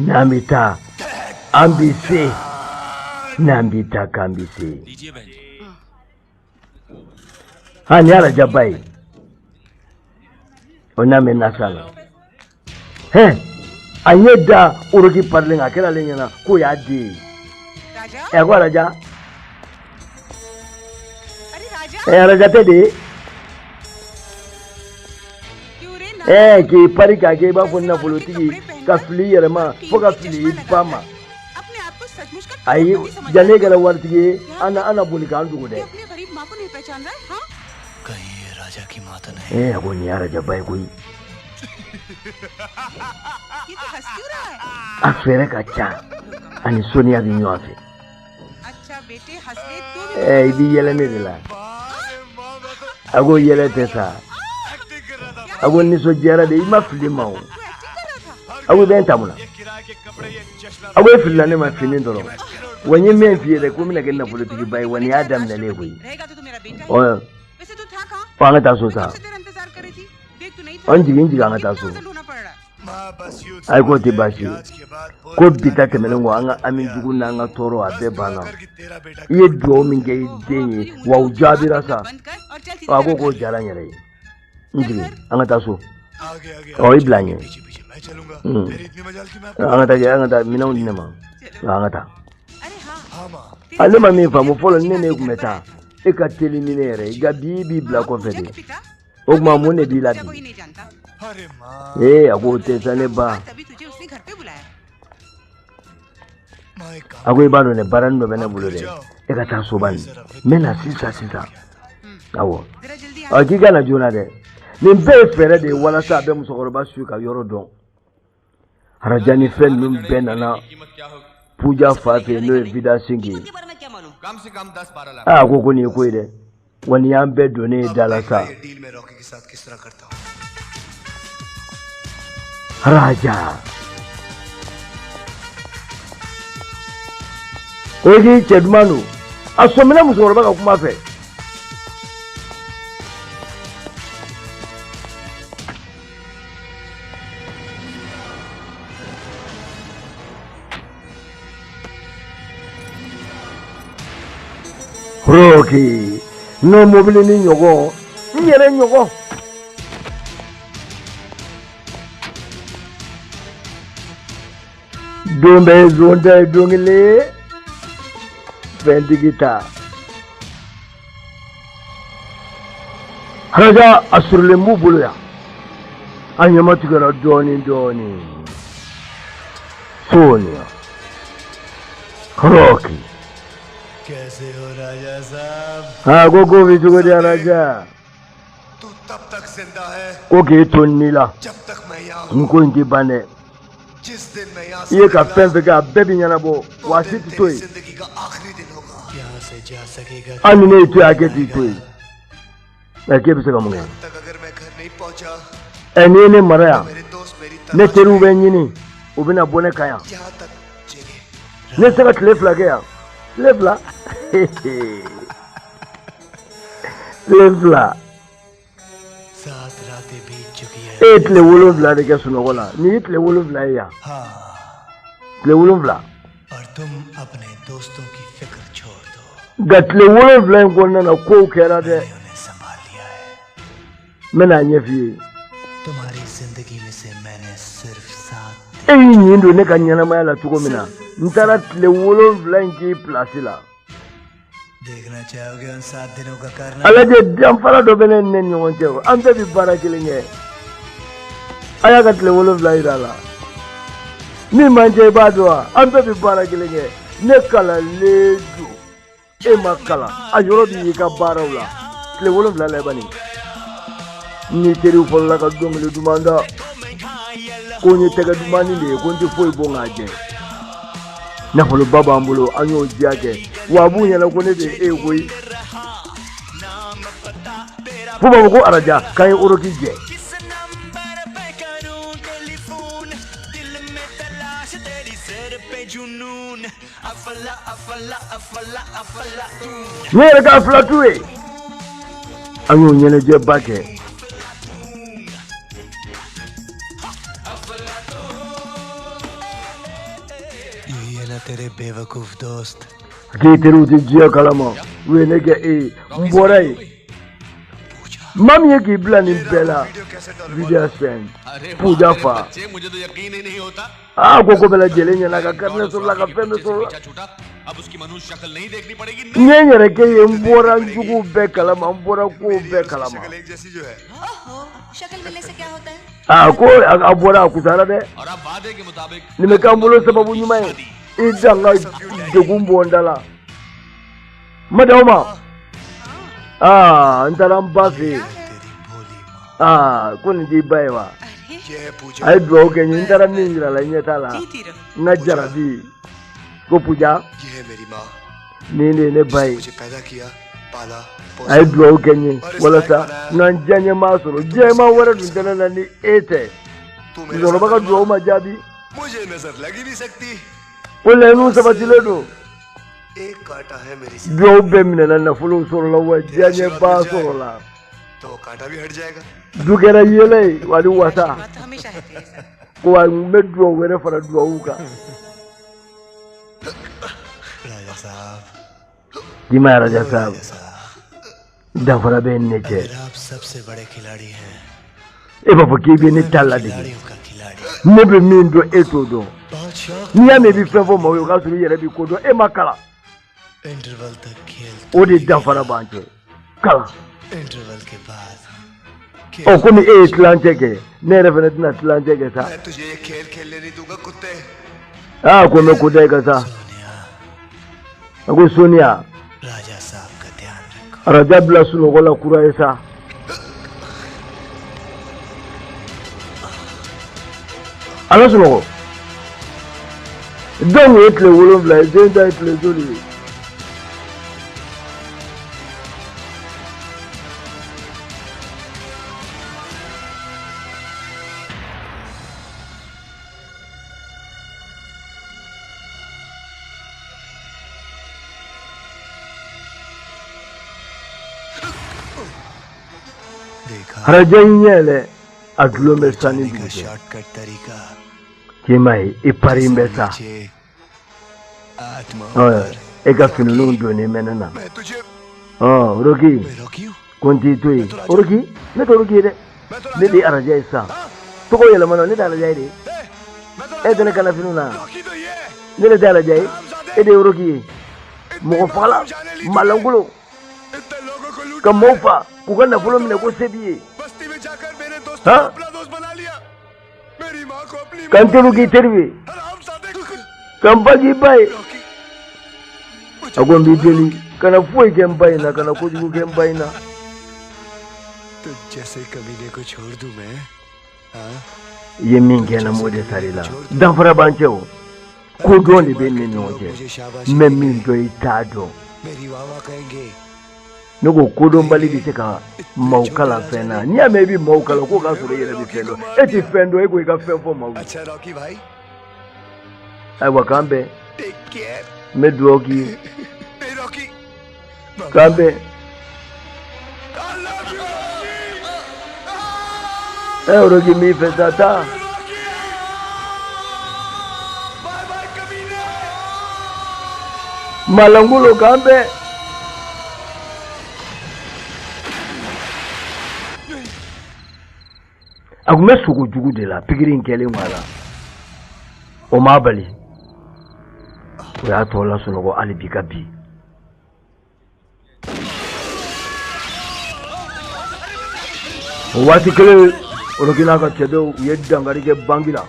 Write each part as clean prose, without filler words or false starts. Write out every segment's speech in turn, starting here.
N'an bɛ taa, an bɛ se. N'an bɛ taa, k'an bɛ se. Ha, nin ye arajaba ye. O n'a mɛn nasa la. Hɛn, a ɲɛ da Oroki parilen kan, a kɛra ale ɲɛna k'o y'a den ye. Ɛ, ko araja. Ɛ, araja tɛ de ye. Ɛ, k'i pari k'a kɛ i b'a fɔ nafolotigi, ka fili i yɛrɛ ma fo ka fili i ba ma. Ayi, janni e kɛra waritigi ye, an na boli k'an dogo dɛ. Ee, a ko nin ye arajaba ye koyi. A fɛɛrɛ ka ca, ani soniya bɛ ɲɔgɔn fɛ. Ɛɛ, i b'i yɛlɛ ne de la. A ko yɛlɛ tɛ sa. A ko nisɔndiyara de, i ma fili ma o. A ko i bɛ n ta mun na? A ko e filila ne ma fini dɔrɔn. Wa n ye min f'i ye dɛ, ko n bɛna kɛ nafolotigiba ye, wa nin y'a daminɛlen ye koyi. Ɔ, an ka taa so sa. An jigin, jigin, an ka taa so. Ayi, k'o tɛ baasi ye, ko bi ta tɛmɛnen kɔ, an ka hami jugu n'an ka tɔɔrɔ, a bɛɛ banna. I ye dugawu min kɛ i den ye, wa o jaabira sa. A ko k'o diyara n yɛrɛ ye. N jigin, an ka taa so. Ɔ, i bila n ɲɛ. An ka taa, an ka taa minɛnw di ne ma, an ka taa. Ale ma min faamu fɔlɔ, ne tun bɛ taa, e ka teli ni ne yɛrɛ ye, nka bi i b'i bila kɔfɛ de. O tuma mun de b'i la bi? Ee, a ko o tɛ sa, ne ba. A ko i b'a dɔn dɛ, baara dɔ bɛ ne bolo dɛ, e ka taa soba nin, n bɛ na sisan sisan. Awɔ, ɔ, k'i ka na joona dɛ. Nin bɛɛ ye fɛɛrɛ de ye walasa a bɛ musokɔrɔba su ka yɔrɔ dɔn. Araja ni fɛn ninnu bɛɛ nana Puja fa fɛ yen, n'o ye Vida Singh ye. Aa, ko nin ye ko ye dɛ, wa nin y'an bɛɛ donnen ye da la sa. Raja o k'i cɛ duman don, a sɔmina musokɔrɔba ka kuma fɛ. Roki n'o mobili ni ɲɔgɔn, n yɛrɛ ɲɔgɔn. Don bɛɛ ye zon ta ye, don kelen fɛntigi ta. Araja a sɔrɔlen b'u bolo yan, a ɲɛma tigɛra dɔɔnin dɔɔnin. Sonia Roki a ko bɛ cogo di Araja? Ko k'e to ni la, nin ko in tɛ ban dɛ. I ye ka fɛn fɛn kɛ, a bɛɛ bɛ ɲɛnabɔ, wa a si tɛ to yen. Hali ni ne y'i to yen, a kɛ t'i to yen. Ɛ, k'e bɛ se ka mun kɛ? Ɛ, n'i ye ne mara yan, ne teriw bɛ ɲini, u bɛna bɔ ne kan yan. Ne tɛ se ka tile 2 kɛ yan. Tile 2, tile 2. E ye tile 7 de kɛ sunɔgɔ la, nin ye tile 7 ye yan, tile 7. Nka tile 7 in kɔnɔna na, kow kɛra dɛ, n bɛna a ɲɛf'i ye. E y'i ɲin don ne ka ɲɛnamaya la cogo min na, n taara tile 7 in k'i pilasi la. A lajɛ, danfara dɔ bɛ ne ni ne ni ɲɔgɔn cɛ, an bɛɛ bɛ baara kelen kɛ. A y'a ka tile 7 yira a la. Min man cɛ, i b'a dɔn wa? An bɛɛ bɛ baara kelen kɛ. Ne kalanlen don, e ma kalan, a yɔrɔ b'i ka baaraw la. Tile 7 la, bani ni teriw fɔlɔla ka dɔnkili duman da ko n ye tɛgɛ dumanni de ye, ko n tɛ foyi bɔ k'a jɛ. Nafoloba b'an bolo, an y'o diya kɛ, wa a b'u ɲɛna ko ne de ye e ye koyi. F'u b'a fɔ ko Araja k'an ye oroki jɛ. Ne yɛrɛ k'a filatu ye, an y'o ɲɛnajɛba kɛ. ना तेरे बेवकूफ दोस्त। K'i teriw tɛ diɲɛ kalama, u ye ne kɛ e ye, n bɔra yen. Maa min ye k'i bila nin bɛɛ la, Vidya Sen, Pooja fa. Aa, ko ko bɛɛ lajɛlen ɲɛna, ka carnet sɔrɔ la, ka fɛn bɛɛ sɔrɔ la. N ye n yɛrɛ kɛ ye, n bɔra n juguw bɛɛ kalama, n bɔra kow bɛɛ kalama. Aa, ko a bɔra, a kusara dɛ. Nin bɛ k'an bolo sababu ɲuman ye, i dan ka degun bɔ n da la. N ma dan o ma. Aa, n taara n ba fɛ yen. Aa, ko nin t'i ba ye wa? A ye dugawu kɛ n ye. N taara min yira la, i ɲɛ t'a la, n ka jarabi. Ko Pooja, nin de ye ne ba ye. A ye dugawu kɛ n ye walasa n ka n diyaɲɛmaa sɔrɔ. Diyaɲɛmaa wɛrɛ dun tɛ ne la ni e tɛ. Musokɔrɔba ka dugawu ma jaabi. Ko laɲiniw sabatilen don, dugawu bɛɛ minɛna, nafolow sɔrɔla, wa diyaɲɛba sɔrɔla, du kɛra yɛlɛ ye wa ni wasa. Ko wa n bɛ dugawu wɛrɛ fara dugawu kan. K'i ma Raja Saab, danfara bɛ ne cɛ. E b'a fɔ k'i bɛ ne ta ladege, ne bɛ min dɔn, e t'o dɔn. N'i y'a mɛn i bɛ fɛn fɔ maaw ye, o k'a sɔrɔ i yɛrɛ bɛ ko dɔn. E ma kalan, o de danfara b'an cɛ. Kalan ɔ, komi e ye tilancɛ kɛ, ne yɛrɛ fana tɛna tilancɛ kɛ sa. Aa, ko n bɛ ko da i kan sa. A ko Sonia, Raja bila sunɔgɔ la kura ye sa. Ala sunɔgɔ dɔw ye tile 7 ye, den ta ye tile joli ye? Raja y'i ɲɛ yɛlɛ, a dulon bɛ san ni dugu cɛ. K'i ma ye, i pari bɛ sa, e ka finiw donnen bɛ ne na. Ɔ Rocky, ko n t'i to yen. Rocky, ne tɛ Rocky ye dɛ, ne de ye Raja ye sa. Tɔgɔ yɛlɛmana, ne tɛ Raja ye de. E tɛ ne kana finiw na, ne de tɛ Raja ye, e de ye Rocky ye. Mɔgɔ fagala malankolon, ka maaw fa k'u ka nafolo minɛ, ko se b'i ye. Han, ka n teriw k'i teri ye, ka n ba k'i ba ye. A ko n b'i deli, kana foyi kɛ n ba in na, kana kojugu kɛ n ba in na. I ye min kɛ n na, m'o de sar'i la. Danfara b'an cɛ o, ko dɔn de bɛ ne ni ɲɔgɔn cɛ. N bɛ min dɔn, i t'a dɔn. Ne ko kodɔnbali bɛ se ka maaw kalan fɛn na. N'i y'a mɛn i bɛ maaw kalan, k'o k'a sɔrɔ i yɛrɛ bɛ fɛn dɔn. E tɛ fɛn dɔn, e ko i ka fɛn fɔ maaw ye. Ayiwa, k'an bɛn, n bɛ dugawu k'i ye, k'an bɛn. Ɛ Rocky, n b'i fɛ sa, taa. Malangolo, k'an bɛn. A tun bɛ sogo jugu de la. Pikiri in kɛlen kɔ a la, o m'a bali, o y'a tɔ lasunɔgɔ hali bi ka bi. O waati kelen, Rocky n'a ka cɛdenw, u ye dankari kɛ banki la.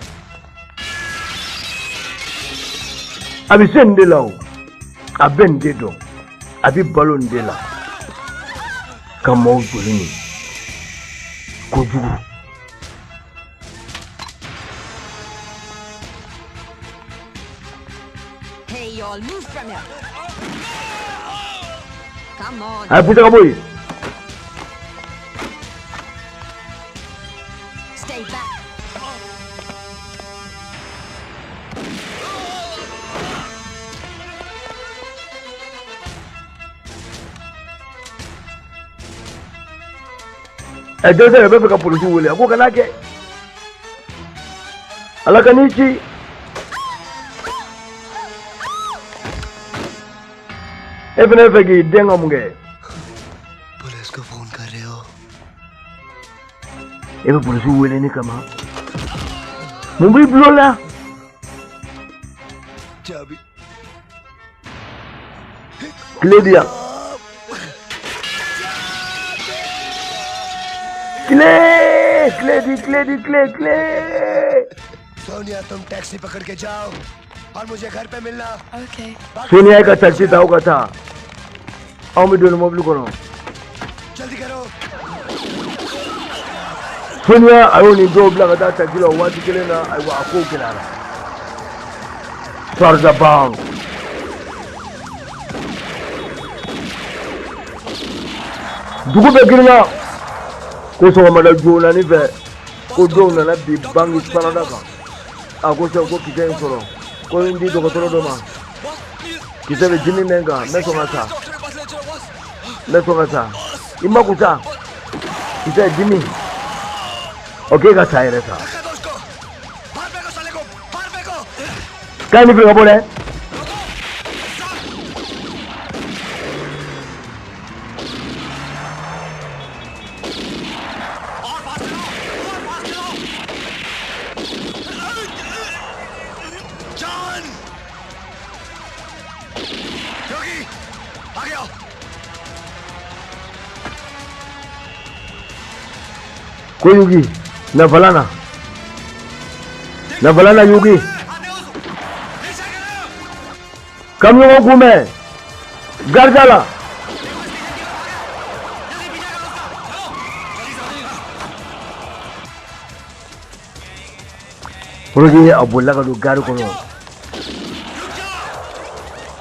A bɛ se nin de la o, a bɛ nin de dɔn, a bɛ balo nin de la, ka maaw joli min kojugu. Hey, y'all, move from here. Come on. A ye poussé ka bɔ yen. Stay back. Ɛ, dɛsɛ yɛrɛ bɛ fɛ ka polisiw wele. A ko kana kɛ, Ala ka n'i ci. E fana fɛ k'i den ka mun kɛ? Police को फोन कर रहे हो? E bɛ polisiw wele ne kama? Mun b'i bulon la? चाबी. Kile di yan. Kile, kile di, kile di, kile, kile. Sonia, तुम टैक्सी पकड़ के जाओ और मुझे घर पे मिलना. Okay. Sonia ye ka taxi ta, aw ka taa. Anw bɛ don mobili kɔnɔ. जल्दी करो. Sonia a y'o ni dɔw bila ka taa taxi la o waati kelen na. Ayiwa, a kow gɛlɛyara. Sarda ban. Dugu bɛɛ girinna ko sɔgɔmada joona ni fɛ ko dɔw nana bi banki sarada kan. A ko sɛ ko kisɛ in sɔrɔ ko n di dɔgɔtɔrɔ dɔ ma. Kisɛ bɛ dimi bɛ n kan, n bɛ sɔn ka sa, n bɛ sɔn ka sa. I ma kun sa, kisɛ dimi o k'e ka sa yɛrɛ sa. धक्का दो उसको. बाहर फेंको साले को, बाहर फेंको. K'a ni fɛ ka bɔ dɛ. John, योगी, आगे आओ. Ko Yugi na falana na falana Yugi kam ɲɔgɔn kunbɛn garida la. Rogi a bolila ka don gari kɔnɔ.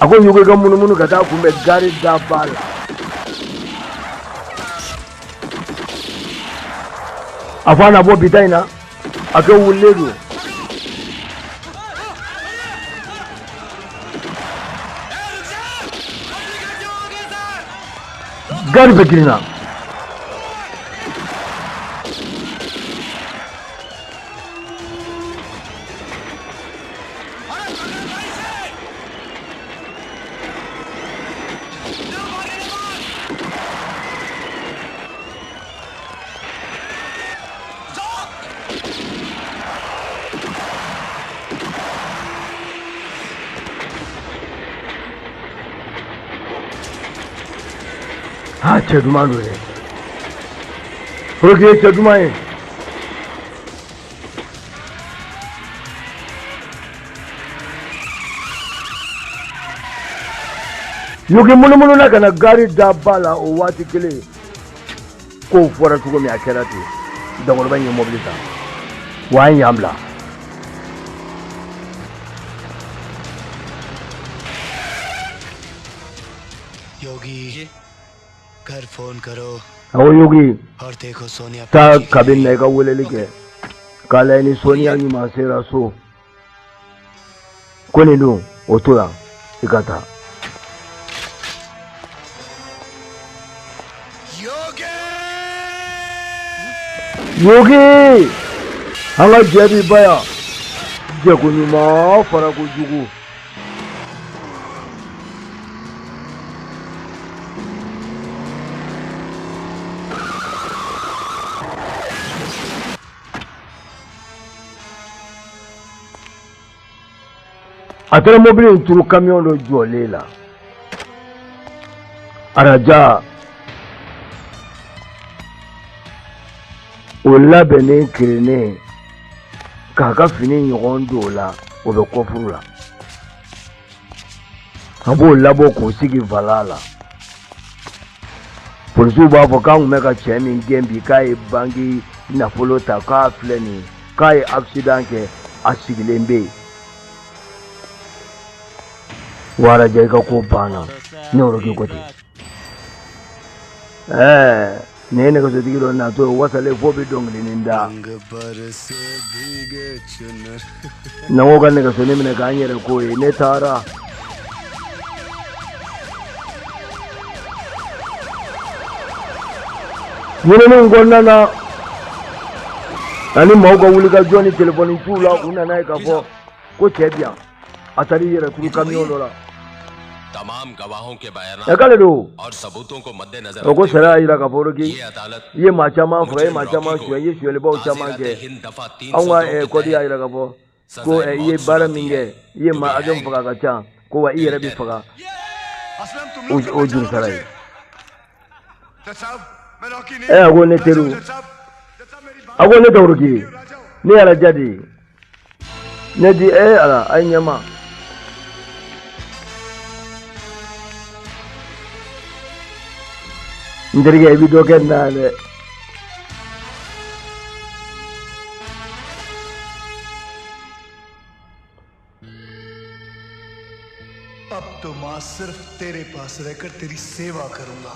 A ko Yugi ka munumunu ka taa kunbɛn gari daba la. A fɔ a na bɔ bi ta in na, a kɛ wulilen don. Gari bɛ girinna. Ha, cɛ duman don dɛ. Roki ye cɛ duman ye. Yugi munumunu na ka na gari da ba la o waati kelen. Kow fɔra cogo min, a kɛra ten. Dankɔrɔba in ye mobili ta wa an y'an bila. योगी, घर फोन करो A ko Yogi, और देखो सोनिया taa पहुंची कि kabini na नहीं. i ka weleli kɛ k'a lajɛ ni Sonia ɲuman sera so. Ko nin dun o to yan, i ka taa. Yogi. Yogi, an ka jɛ bi ba yan, jɛko ɲuman fara kojugu. A taara mobili in turu kamiyɔn dɔ jɔlen la. Araja o labɛnnen kirennen k'a ka fini ɲɔgɔn don o la, o bɛ kɔfuru la. An b'o labɔ k'o sigi vala la. Polisiw b'a fɔ k'an kun bɛ ka cɛ min gɛn bi, k'a ye banki nafolo ta, k'a filɛ nin ye, k'a ye accident kɛ, a sigilen bɛ yen. Wa Araja, i ka ko banna. Ne yɔrɔ k'i ko ten. Ɛɛ, nin ye nɛgɛsotigi dɔ natɔ ye, wasalen fo bɛ dɔnkilinin da. रंग बरसे भीगे चुनर. Na ko ka nɛgɛsonin minɛ k'an yɛrɛ k'o ye, ne taara. Ɲininiw kɔnɔna na ani maaw ka wulikajɔ ni telefɔni ciw la, u nana ye k'a fɔ ko cɛ bi yan, a taara i yɛrɛ turu kamiyɔn dɔ la. तमाम गवाहों के बयानात Ɛ, k'ale don. और सबूतों को मद्देनजर O ko रखते sariya हुए y'a jira k'a fɔ Rocky, ये अदालत i ye maa caman faga, i ye मुजरिम maa Rocky caman को suɲɛ, i ye suɲɛlibaw caman ताजीरात kɛ. हिंद दफा Anw ka 302 के kɔdi y'a तहत jira k'a fɔ ko सजाए i ye मौत baara सुनाती min है kɛ, i ye to maa be hakɛ min hanged faga a ka ca, ko wa i till yɛrɛ bɛ death. faga Aslam तुम o लोग सब o बचा juru लो sara मुझे ye. जज साहब मैं रॉकी नहीं Ɛ, हूँ a ko ne राजा हूँ teriw, जज साहब, जज साहब मेरी बात a ko ne tɛ Rocky ye, सुनिए, राजा हूँ। Ne ye Araja de ye. Ne di ɛ ala a ye ɲɛma. N terikɛ, i bɛ dɔ kɛ nin na yan dɛ. अब तो माँ सिर्फ तेरे पास रहकर तेरी सेवा करूंगा।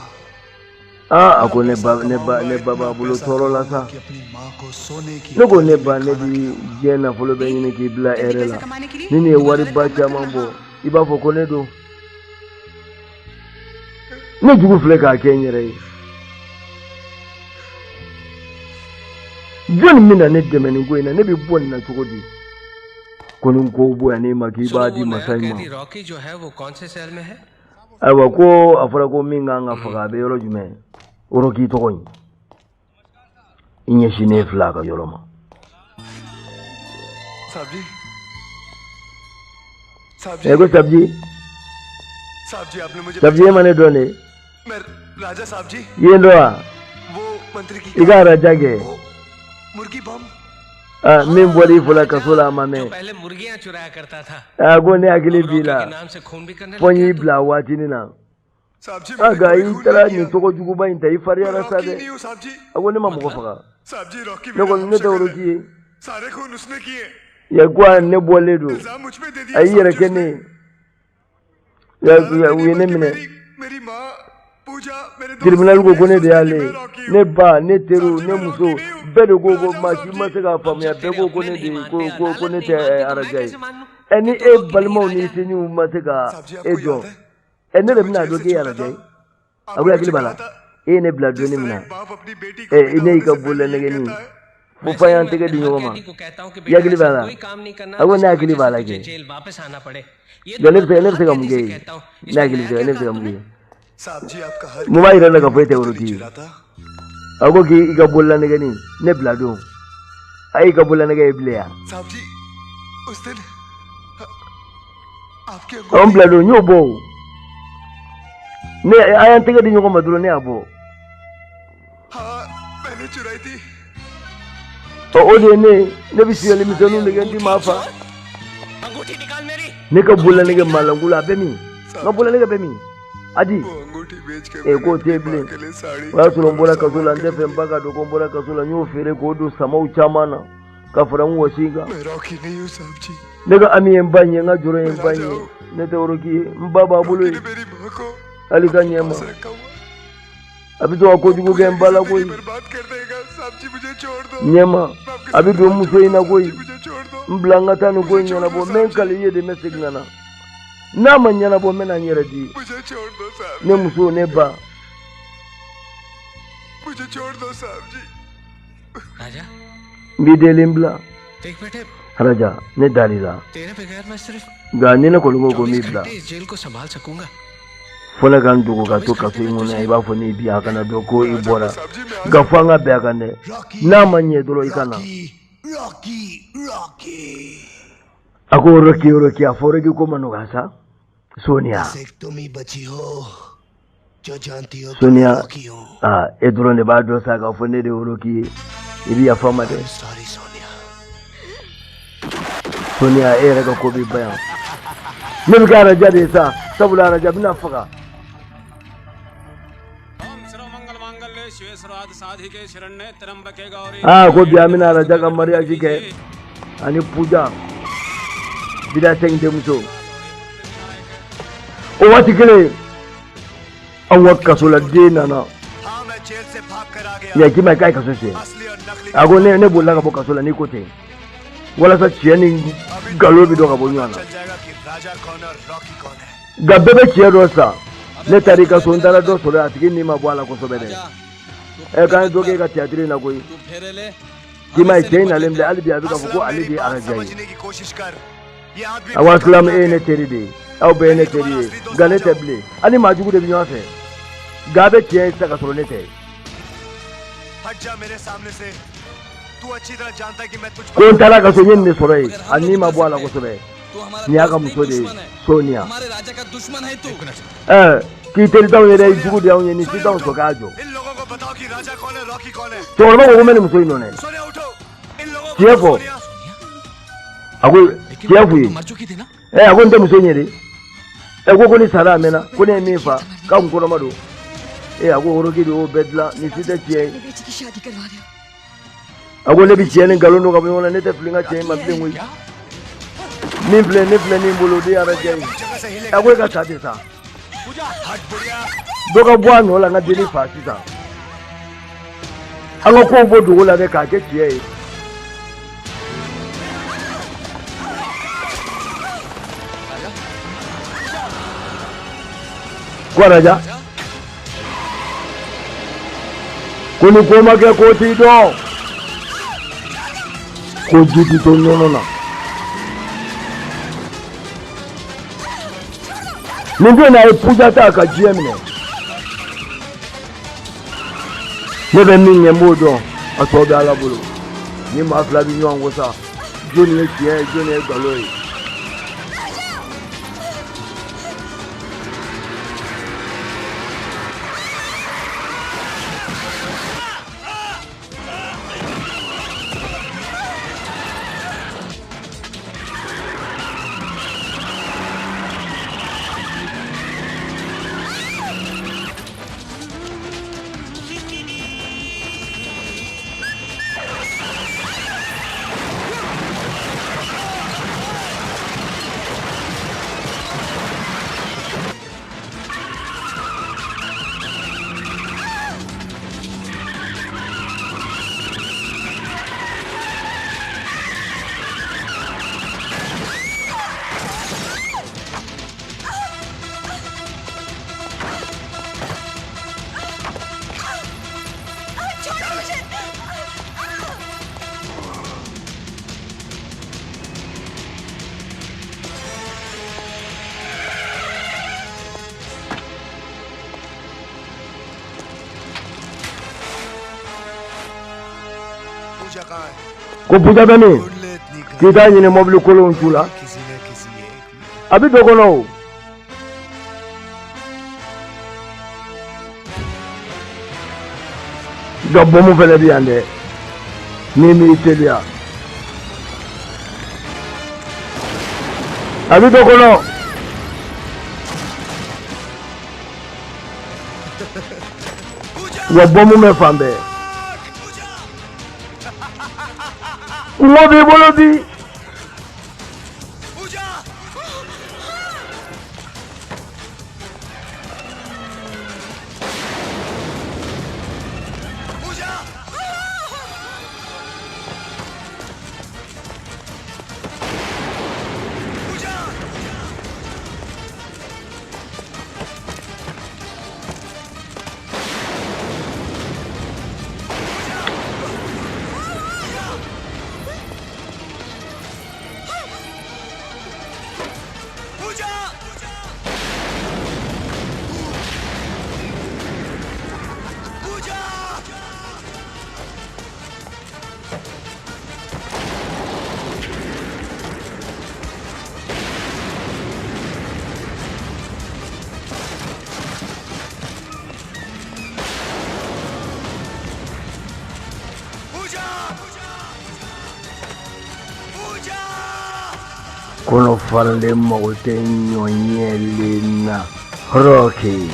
Aa, a इतना ko ne पैसा ba, ne ba, कमाऊंगा, ne ba इतना b'a bolo पैसा tɔɔrɔ la कमाऊंगा sa. कि अपनी माँ को सोने की Ne ko थाली ne में ba, ne खाना bi खिलाऊंगा। diɲɛ nafolo bɛɛ देख, ɲini k'i bila जल्दी hɛrɛ पैसा la. कमाने के लिए Ni nin ye कोई गलत wariba काम मत caman करना। bɔ, हाँ। i b'a fɔ ko ne don. Ne jugu filɛ k'a kɛ n yɛrɛ ye. Jɔnni bɛna ne dɛmɛ nin ko in na? Ne bɛ bɔ nin na cogo di? Ko ni ko bonya ma k'i सुनो b'a वो di नया masa in ma. कैदी रॉकी जो है वो कौन से सेल में है? Ayiwa, ko a fɔra ko min kan ka faga, a bɛ yɔrɔ jumɛn? Rocky tɔgɔ in. I ɲɛsinnen filɛ a ka yɔrɔ ma. साहब जी, साहब Ɛ, जी, ko Sabji, साहब जी आपने मुझे Sabji, e ma ne dɔn de? मैं राजा साहब जी, I ye n dɔn wa? वो मंत्री की I ka araja kɛ. वो मुर्गी बम। Aa, min bɔra i fɔla kaso la, a ma जो mɛn. पहले मुर्गियां चुराया करता था, Aa, ko ne hakili अब b'i Rocky la. के नाम से खून भी करने Fo लग n गया y'i तू। bila waatinin na. साहब जी A, मैंने nka कोई i खून नहीं taara किया, nin tɔgɔ juguba in ta, i मैं fariyara sa Rocky dɛ. नहीं हूँ साहब जी। A ko ne ma mɔgɔ faga. साहब जी रॉकी Ne मेरा kɔni, ne tɛ हमशक्ल है, Rocky ye. सारे खून उसने किए, Ya ko a, ne bɔlen don. इल्जाम मुझ पे दे A दिया y'i साहब yɛrɛ जी kɛ ne उसने। ye. Ya अदालत u ने ye नहीं ne बल्कि minɛ. मेरी मेरी माँ, पूजा, मेरे दोस्त Tribunal ko सब ko यही ne de सोचते कि y'ale मैं ye. Rocky Ne हूँ। ba, ne साहब teriw, जी ne मैं muso, Rocky नहीं हूँ, bɛɛ de ko राजा ko हूँ maa साहब si ma जी। se k'a अब faamuya, जब bɛɛ तेरे ko ko अपने ne नहीं de मानते, ko ko ko अदालत ne नहीं tɛ मानती, तो मैं araja ye. कैसे मान लूं Ɛ, ni कि तू e Rocky नहीं balimaw राजा n'i है? sinjiw ma se ka साहब जी e आपको dɔn, याद है ɛ, ne जब de मैं bɛna jail dɔn से k'e ye छूटा araja था, ye? A ko आपने i hakili मुझे b'a कहा la, था e ye ne bila जिस donni तरह min na, एक बाप अपनी बेटी को ɛ, विदा ne y'i होने ka से पहले ये bololanɛgɛnin कहता है, fo वैसे f'an ही y'an मैं tɛgɛ अपने di हर ɲɔgɔn ma. कैदी को कहता हूँ कि I बेटा hakili b'a ऐसा la? कोई काम नहीं करना A ko ne जिसकी hakili वजह b'a से la तुझे kɛ. जेल वापस आना पड़े। ये Jɔ तो ne मैं bɛ se, ne अपने bɛ हर se ka mun कैदी kɛ से ye? कहता हूँ। Ne इसमें hakili नया bɛ se, क्या ne bɛ se कहा ka mun kɛ तूने? ye? साहब जी आपका हर Mun b'a कैदी yira ne la अपनी k'a fɔ e tɛ मुर्गी तो Rocky नहीं ye? चुराता। A ko k'i ka bololanɛgɛnin ne bila don, a y'i ka bololanɛgɛ ye bilen yan? साहब जी उस दिन आपकी Ɔ, n अंगूठी bila don, n y'o bɔ o. Ne a y'an tɛgɛ di ɲɔgɔn ma dɔrɔn, ne y'a bɔ. हाँ मैंने चुराई थी। Ɔ, o de ye ne ye, ne bɛ suyɛli साले misɛnninw de kɛ, n ti अंगूठी maa fa. चोर, अंगूठी निकाल मेरी, Ne ka अंगूठी bololanɛgɛ निकाल। malanko la, a bɛ min? N ka साहब जी bololanɛgɛ bɛ min? A di. वो अंगूठी बेच कर E, मैंने k'o tɛ अपनी ye माँ bilen. के लिए साड़ी, O y'a sɔrɔ चप्पल n और bɔra kaso सामान la, n tɛ खरीद fɛ n लिया। ba ka dɔn ko n bɔra kaso la. N y'o feere k'o don samaw caman na ka fara n wɔsi kan. मैं रॉकी नहीं हूँ साहब जी, Ne ka ami ye n ba in ye, n ka jɔrɔ ye मैं n ba in राजा ye. हूँ। Ne tɛ Rocky ye, n ba b'a bolo Rocky ने yen. मेरी माँ को Hali ka अपने ɲɛ n ma, पास रखा हुआ, a bɛ to ka वो kojugu kɛ पूजा n की ba la जिंदगी koyi. बर्बाद कर देगा। साहब जी मुझे छोड़ दो, Ɲɛ ma, मैं आपके a bɛ सामने don हाथ muso in जोड़ता na हूँ साहब koyi. जी मुझे छोड़ दो, N bila n ka taa nin ko मुझे in छोड़ दो ɲɛnabɔ. N bɛ साहब n जी, kali i ye de, n bɛ segin ka na. N'a ma ɲɛnabɔ, n bɛ na n yɛrɛ di. मुझे छोड़ दो साहब Ne जी, muso, ne ba. मुझे छोड़ दो साहब जी। राजा N b'i deli, n bila. देख बेटे, Araja, ne dar'i la, तेरे बगैर मैं सिर्फ nka ni ne kɔni ko ko n 24 b'i bila, घंटे इस जेल को संभाल सकूंगा। fo ne ka n dogo ka 24 to घंटे kaso in मैं kɔnɔ तुझे yan, i b'a fɔ n'i bi a kana dɔn ko i राजा हूँ bɔra. साहब जी, मैं आ Nka सकता fo an ka bɛn a kan dɛ, Rocky, n'a ma ɲɛ dɔrɔn i ka na. Rocky, Rocky, Rocky. A ko Rocky, Rocky, a fɔ Rocky ko ma nɔgɔya sa. Sonia, बस एक तुम ही बची हो जो जानती हो कि मैं Sonia, Rocky हूँ। aa, e dɔrɔn de b'a dɔn sa k'a fɔ ne de ye Rocky ye. I bɛ yafa n ma dɛ. I am sorry Sonia. Sonia, e yɛrɛ ka ko b'i ban yan. Ne bɛ kɛ araja de ye sa, sabula araja bɛna faga. Aa, ko bi an bɛna araja ka mariage kɛ ani Puja, Bida Singh denmuso. O waati kelen, anw ka kasoladen nana. हाँ मैं जेल से भाग कर आ गया, Ya k'i ma k'a ye kaso siɲɛ? असली और नकली A का ko ne bolila ka bɔ kaso la n'i ko ten, walasa tiɲɛ ni अभी nkalon तुम bɛ लोगों dɔn ka को bɔ पता ɲɔgɔn na. चल जाएगा कि राजा कौन है और रॉकी कौन है। Nka bɛɛ bɛ tiɲɛ dɔn sa. Ne taara i ka so, n taara dɔ sɔrɔ yen, a tigi ni ma bɔ a la kosɛbɛ dɛ. Ɛ, k'an ye dɔ kɛ e ka théâtre in na koyi. K'i ma ye, cɛ in nalen filɛ hali bi, a bɛ k'a fɔ ko Aslam ale मेरी de ye बात araja ye. समझने की कोशिश कर, ये आदमी A ko बहुत Asilamu, e खतरनाक ye ne है। teri de ye. Aw bɛɛ ye ne teri ye, nka ne tɛ bilen. Aw ni maa jugu de bɛ ɲɔgɔn fɛ, nka a bɛ tiɲɛ ye sisan ka sɔrɔ ne tɛ. Ko n taara ka so, n ye nin de sɔrɔ yen. A ni ma bɔ a la kosɛbɛ. Nin y'a ka muso de ye, Sonia. Ɛɛ, k'i teri t'anw ye dɛ, i jugu de y'anw ye. Nin si t'anw sɔn k'a jɔ. Cɛkɔrɔba ko ko n bɛ nin muso in nɔ dɛ. Tiɲɛ fɔ. A ko tiɲɛ f'u ye. Ɛ, a ko n tɛ muso in ye de. Ɛ, ko ni sara a mɛnna, ko ne ye min fa k'a kun kɔnɔma don. E, a ko Rocky de y'o bɛɛ dilan, nin si tɛ tiɲɛ ye. A ko ne bɛ tiɲɛ ni nkalon don ka bɔ ɲɔgɔn na, ne tɛ fili n ka tiɲɛ ma bilen koyi. Min filɛ, ne filɛ min bolo, o de ye arajɛ ye. A ko e ka sa de sa. Dɔ ka bɔ a nɔ la, n ka denni fa sisan. An ka kow bɔ dogo la dɛ, k'a kɛ tiɲɛ ye. Ko araja, ko ni ko ma kɛ, ko t'i dɔn, ko ji ti to nɔnɔ na. Nin don na, a ye Puja ta ka diɲɛ minɛ. Ne bɛ min ɲɛ, n b'o dɔn, a tɔ bɛ Ala bolo. Ni maa fila bɛ ɲɔgɔn kɔ sa, jɔnni ye tiɲɛ ye, jɔnni ye nkalon ye? Ko Puja bɛ min? K'i t'a ɲini mɔbili kolonw cu la, a bɛ dɔ kɔnɔ o. Nka bɔnmu fɛnɛ bɛ yan dɛ, n'i m'i teliya, a bɛ dɔ kɔnɔ. Wa bɔnmu bɛ fan bɛɛ. Kungo b'i bolo bi. Kɔnɔ faralen mago tɛ ɲɔ ɲɛlen na. Rocky.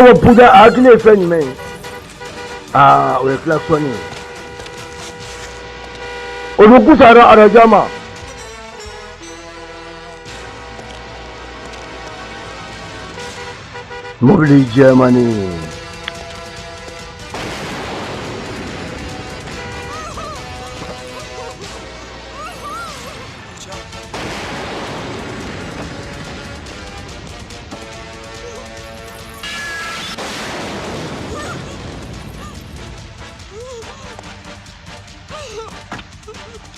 Ayiwa Puja a hakili ye fɛn jumɛn ye? Aa, o ye klaxon ye. O dun kusayara Araja ma. Mobili jɛmannin.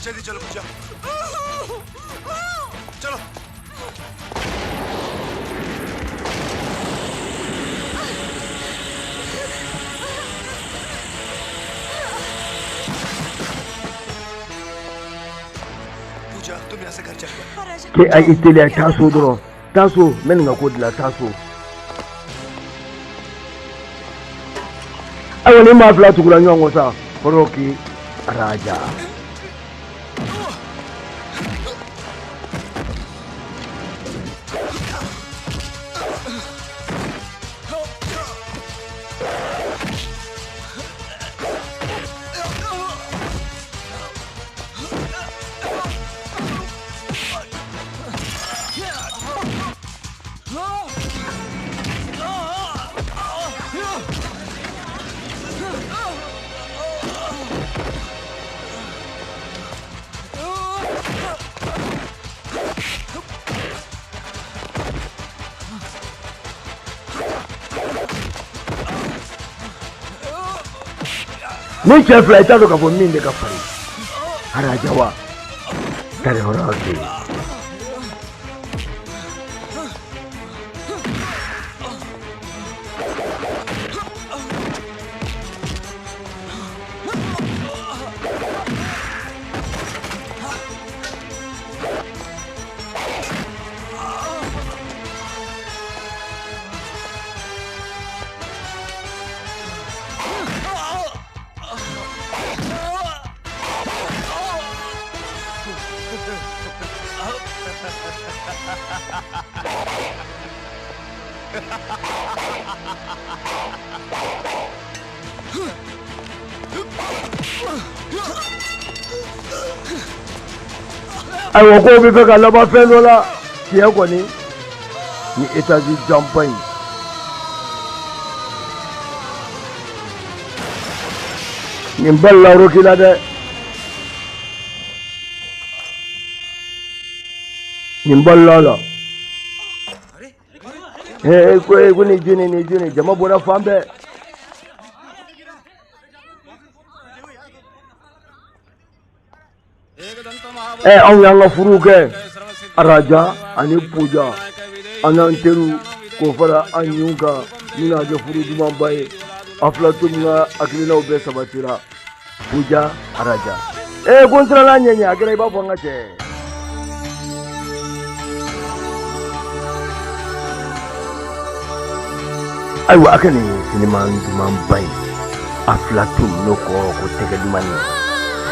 जल्दी चलो पूजा, चलो। पूजा तुम यहाँ से घर चले जाओ। Ke a i teliya, taa so dɔrɔn, taa so, n bɛ nin ka ko dilan, taa so. Ayiwa, ni maa fila tugura ɲɔgɔn kɔ sa, Rocky Raja. Ni cɛ fila, i t'a dɔn k'a fɔ min bɛ ka farin, Araja wa tari Rocky. Ayiwa, ko bɛ fɛ ka laban fɛn dɔ la. Tiɲɛ kɔni, ni étage janba in, nin balila Rocky la dɛ, nin balila la. Ee, ko ko nin jeni, nin jeni, jama bɔra fan bɛɛ. Ɛ, anw y'an ka furuw kɛ, Araja ani Puja, an n'an teriw k'o fara an ɲinw kan, min n'a kɛ furu dumanba ye. A fila to min ka hakilinaw bɛɛ sabatira, Puja, Araja. Ee, ko n siranna ɲɛ ɲɛ, a kɛra i b'a fɔ n ka cɛ. Ayiwa, a ka nin sinima dumanba in, a fila to n'o kɔrɔ ko tɛgɛ dumani,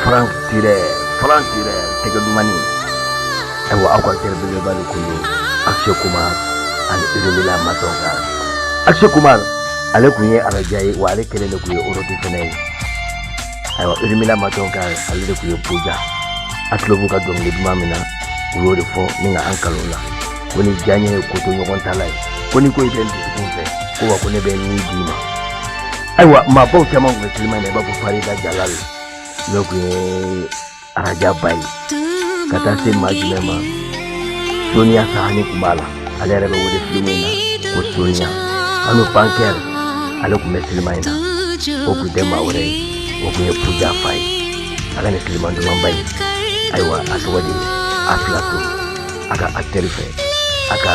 Frank Tirɛ, Frank Tirɛ, tɛgɛ dumani. Ayiwa, aw ka belebeleba de kun don, Akshay Kumar ani Urmila Matondkar. Akshay Kumar, ale kun ye Araja ye, wa ale kelen de kun ye Rocky fɛnɛ ye. Ayiwa, Urmila Matondkar, ale de kun ye Puja. A tulo b'u ka dɔnkili duman min na, u y'o de fɔ ni ka an kalan la ko ni diyaɲɛ ye ko to ɲɔgɔn ta la ye, ko ni ko i bɛ n dusukun fɛ, ko wa ko ne bɛ min d'i ma. Ayiwa, maabaw caman kun bɛ sinima in na, i b'a fɔ Farida Jalal, n'o kun ye Araja ba ye, ka taa se maa jumɛn ma, Sonia Sahani kun b'a la, ale yɛrɛ bɛ wele filimu in na ko Sonia. Anu Pankɛr, ale kun bɛ sinima in na, o kun tɛ maa wɛrɛ ye, o kun ye Puja fa ye. A ka nin sinima dumanba in, ayiwa, a tɔgɔ de ye Aflatoun. A ka acteur fɛ, a ka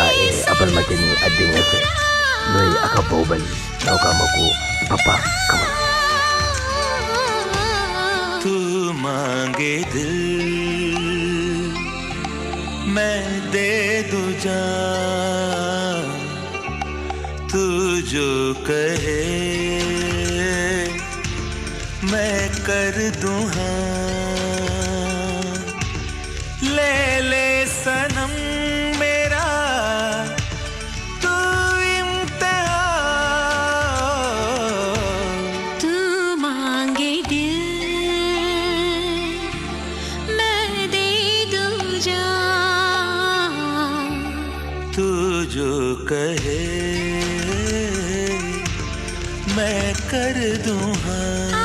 a balimakɛ ni a denkɛ fɛ, n'o ye a ka Bahubali, n'aw k'a ma ko Papa Kamara. तू मांगे दिल, मैं दे दूं जान, तू जो कहे मैं कर दूं हाँ। ले ले सनम मेरा तू इम्तिहान। मैं कर दूं हाँ।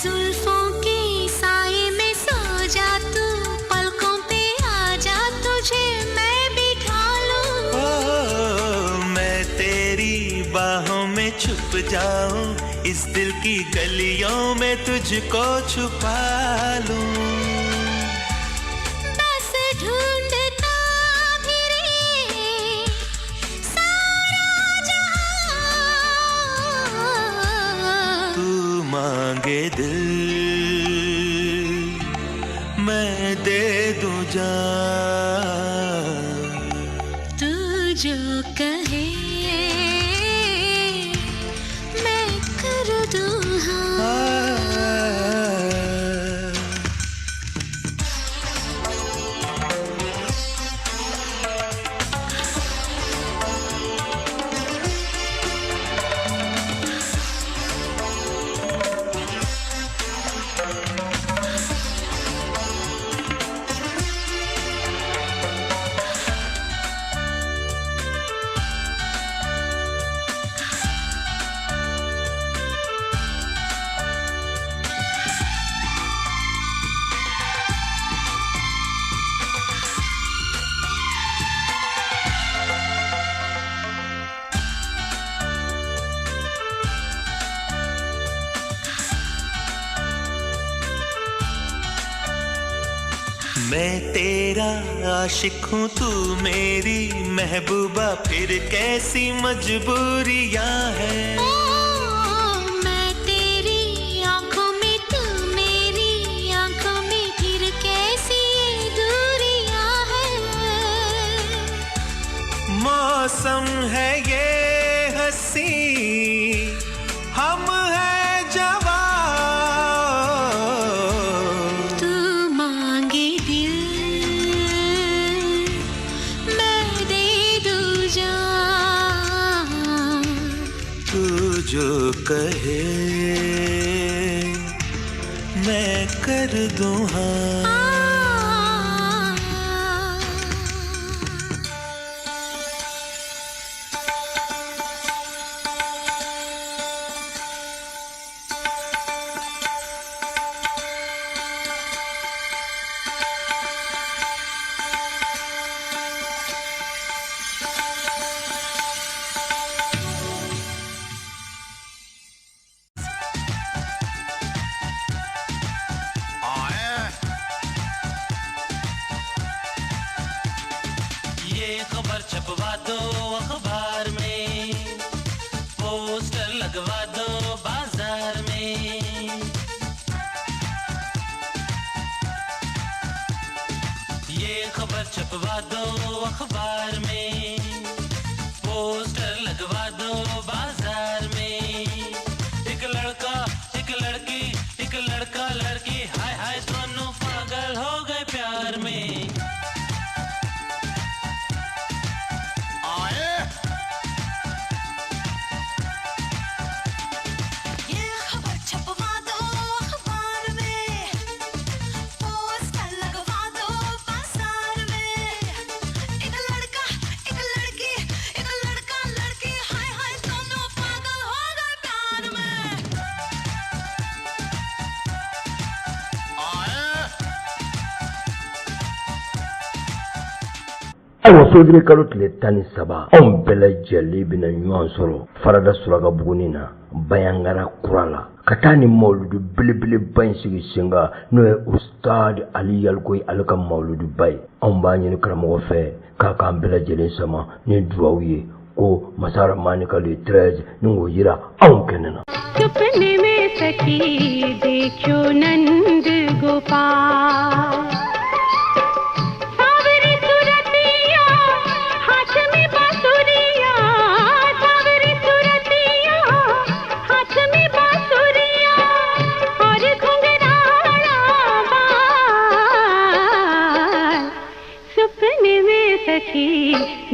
जुल्फों के साए में सो जा तू, पलकों पे आ जा, तुझे मैं बिठा लूं। ओ, मैं तेरी बाहों में छुप जाऊं, इस दिल की गलियों में तुझको छुपा लूं। बस ढूंढता फिरे सारा जहां, तू मांगे दिल मैं दे दूं जान, तू जो कहे मैं कर दूं हाँ। मैं तेरा आशिक हूँ तू मेरी महबूबा, फिर कैसी मजबूरियाँ है। ओ, मैं तेरी आंखों में तू मेरी आंखों में, फिर कैसी ये दूरियां हैं। मौसम है ये हसी, हम हैं जवान, तू मांगे दिल मैं दे दूं जान, तू जो कहे मैं कर दूं हाँ। ये खबर छपवा दो अखबार में, पोस्टर लगवा दो बाजार में। ये खबर छपवा दो अखबार में, पोस्टर लगवा दो बाजार में। एक लड़का एक लड़की, एक लड़का लड़की, हाय हाय दोनों पागल हो गए प्यार में। ये खबर छपवा दो अखबार में, पोस्टर लगवा दो बाजार में। एक लड़का एक लड़की, एक लड़का लड़की, हाय हाय दोनों पागल हो गए प्यार में। Ayiwa, février kalo tile 13, anw bɛɛ lajɛlen bɛna ɲɔgɔn sɔrɔ Farada Suraka Buguni na, Bayangara kura la, ka taa ni mawuludu belebeleba in sigi sen kan, n'o ye Ustad Ali Yaliko ye, ale ka mawuluduba ye. Anw b'a ɲini karamɔgɔ fɛ k'a k'an bɛɛ lajɛlen sama ni duwawu ye ko masa Ramani ka le 13 ni k'o yira anw kɛnɛ na. सुपने में सखी देखो नंद गोपाल, सावरी सुरतिया हाथ में बांसुरिया, सावरी सुरतिया हाथ में बांसुरिया और घुंघराला बाल। सुपने में सखी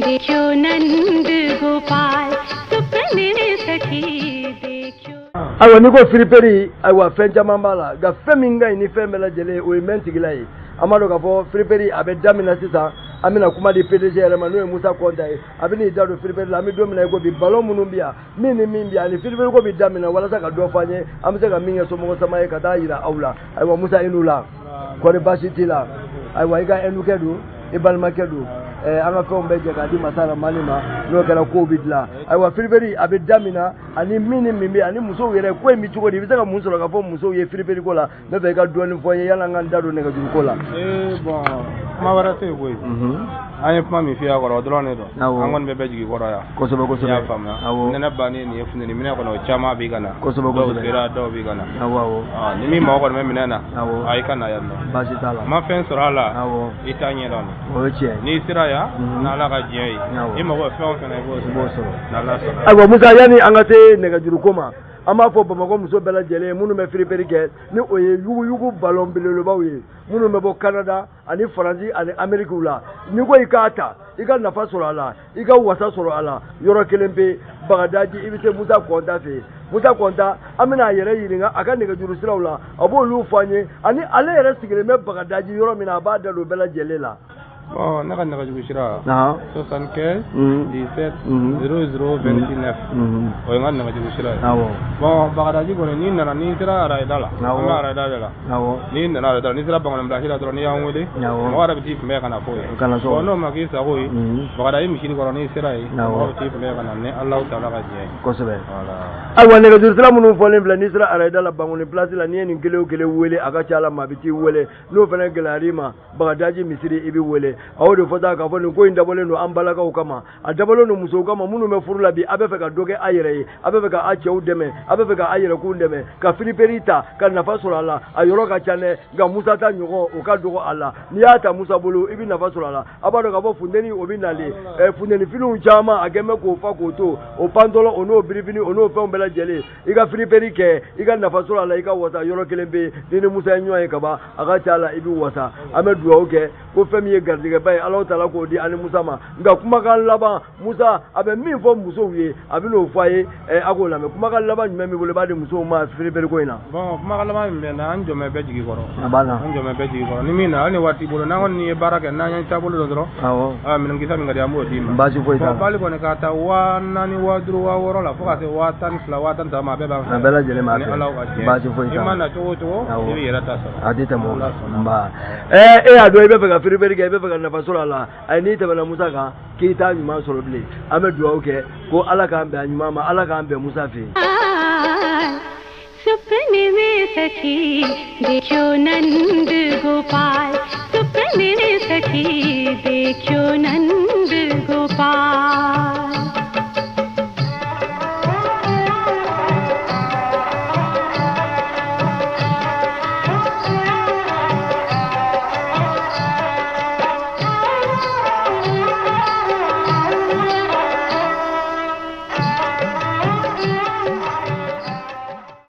देखो नंद गोपाल, सुपने में सखी देखो। Ayiwa, n'i ko friperie, ayiwa, fɛn caman b'a la, nka fɛn min ka ɲi ni fɛn bɛɛ lajɛlen ye, o ye mɛn tigila ye. An b'a dɔn k'a fɔ friperie a bɛ daminɛ sisan. An bɛna kuma di PDG yɛrɛ ma, n'o ye Musa Kɔnta ye. A bɛ n'i da don friperie la. An bɛ don min na i ko bi, ballon minnu bɛ yan, min ni min bɛ yan, ani friperie ko bɛ daminɛ, walasa ka dɔ fɔ an ye, an bɛ se ka min kɛ somɔgɔ sama ye ka taa yira aw la. Ayiwa Musa, i n'u la, kɔri baasi t'i la? Ayiwa, i ka ɛndukɛ don, i balimakɛ don. An ka fɛnw bɛɛ jɛ k'a di masa Ramani ma, n'o kɛra kow bɛ dilan. Ayiwa, friperie a bɛ daminɛ, ani min ni min bɛ, ani musow yɛrɛ ko in bɛ cogo di, i bɛ se ka mun sɔrɔ ka fɔ musow ye friperie ko la? N bɛ fɛ i ka dɔɔnin fɔ n ye yanni an k'an da don nɛgɛjuru ko la. Ee bon, kuma wɛrɛ tɛ yen koyi. An ye kuma min f'i ye a kɔrɔ, o dɔrɔn de don. An kɔni bɛ bɛɛ jigi kɔrɔ yan. Kosɛbɛ kosɛbɛ. I y'a faamuya? Nɛnɛ bannen nin ye, funteni minɛ kɔnɔ, o caman b'i ka na. Kosɛbɛ. Dɔw sera, dɔw b'i ka na. Awɔ awɔ. Ni min mago kɔni bɛ minɛn na, a i ka na yan nɔ. Baasi t'a la. Ma fɛn sɔrɔ a la, i t'a ɲɛdɔn. O ye tiɲɛ ye. N'i sera yan, n'Ala ka diɲɛ ye, i mago bɛ fɛn o fɛn na, i b'o sɔrɔ. N'Ala sɔnna. Ayiwa Musa, yanni an ka se nɛgɛjuru ko ma, an b'a fɔ Bamakɔ muso bɛɛ lajɛlen ye minnu bɛ friperie kɛ, ni o ye yuguyugu ballon belebelebaw ye minnu bɛ bɔ Canada ani Faransi ani Amérique la, n'i ko i k'a ta, i ka nafa sɔrɔ a la, i ka wasa sɔrɔ a la, yɔrɔ kelen pe, Bagadaji, i bɛ se Musa Kɔnta fɛ yen. Musa Kɔnta, an bɛna a yɛrɛ ɲininka a ka nɛgɛjuru siraw la, a b'olu fɔ an ye, ani ale yɛrɛ sigilen bɛ Bagadaji yɔrɔ min na, a b'a da don bɛɛ lajɛlen la. Bon, ne ka nɛgɛjuru sira 75 17 00 29, o ye n ka nɛgɛjuru sira ye. Bon, Bagadaji kɔni, n'i nana, n'i sera arayida la, an bɛ arayida de la. N'i nana arayida la, n'i sera Bankoni place la dɔrɔn, n'i y'an wele, mɔgɔ yɛrɛ bɛ t'i kunbɛn ka na fɔ ye. Bon, n'o ma k'i sago ye, Bagadaji misiri kɔrɔ, n'i sera yen, mɔgɔ bɛ t'i kunbɛn ka na ni Alahu taala ka diɲɛ ye. Kosɛbɛ. Ayiwa, nɛgɛjuru sira minnu fɔlen filɛ, n'i sera arayida la, Bankoni place la, n'i ye nin kelen o kelen wele, a ka ca la, maa bɛ t'i wele. N'o fana gɛlɛyar'i ma, Bagadaji misiri, i bɛ wele. A y'o de fɔ sa k'a fɔ nin ko in dabɔlen don an balakaw kama, a dabɔlen don musow kama minnu bɛ furu la bi. A bɛ fɛ ka dɔ kɛ a yɛrɛ ye, a bɛ fɛ ka a cɛw dɛmɛ, a bɛ fɛ ka a yɛrɛkun dɛmɛ, ka friperie ta ka nafa sɔrɔ a la. A yɔrɔ ka ca dɛ, nka Musa ta ɲɔgɔn o ka dɔgɔ a la. N'i y'a ta Musa bolo, i bɛ nafa sɔrɔ a la. A b'a dɔn k'a fɔ funteni o bɛ nalen, funteni finiw caman a kɛn bɛ k'o fa k'o to, o pantalon o n'o birifini o n'o fɛnw bɛɛ lajɛlen, i ka friperie kɛ, i ka nafa sɔrɔ a la, i ka wasa yɔrɔ kelen pe. Ni Musa ye ɲɔgɔn ye kaban, a ka ca a la, i bɛ wasa. An bɛ dugawu kɛ ko fɛn min ye garijɛgɛba ye, Alahu taala k'o di ani Musa ma. Nka kumakan laban, Musa a bɛ min fɔ musow ye, a bɛ n'o fɔ a ye, a k'o lamɛn. Kumakan laban jumɛn b'i bolo i b'a di musow ma friperie ko in na? Bon, kumakan laban min bɛ n na, an jɔn bɛ bɛɛ jigi kɔrɔ. A banna. An jɔn bɛ bɛɛ jigi kɔrɔ. Ni min na, hali ni waati bolo, n'an kɔni ye baara kɛ, n'an ye taabolo dɔn dɔrɔn, minɛnkisɛ min ka di, an b'o d'i ma. Baasi foyi t'a la. Bon, bali kɔni k'a ta 4000, 5000, 6000 la fo ka se 12,000, 13,000 ma, a bɛɛ b'an fɛ. A bɛɛ lajɛlen b'a fɛ. Ni Ala ka diɲɛ. Baasi foyi t'a la. I mana cogo o cogo, i b'i yɛrɛ ta sɔrɔ. A tɛ tɛmɛ o kan. Nba. E y'a dɔn i bɛ fɛ ka friperie kɛ, i bɛ fɛ ka nafa sɔrɔ a la. Ayi, n'i tɛmɛna Musa kan, k'i t'a ɲuman sɔrɔ bilen. An bɛ dugawu kɛ ko Ala k'an bɛn a ɲuman ma, Ala k'an bɛn Musa fɛ yen. सुपने में सखी देखो नंद गोपाल, सुपने में सखी देखो नंद गोपाल।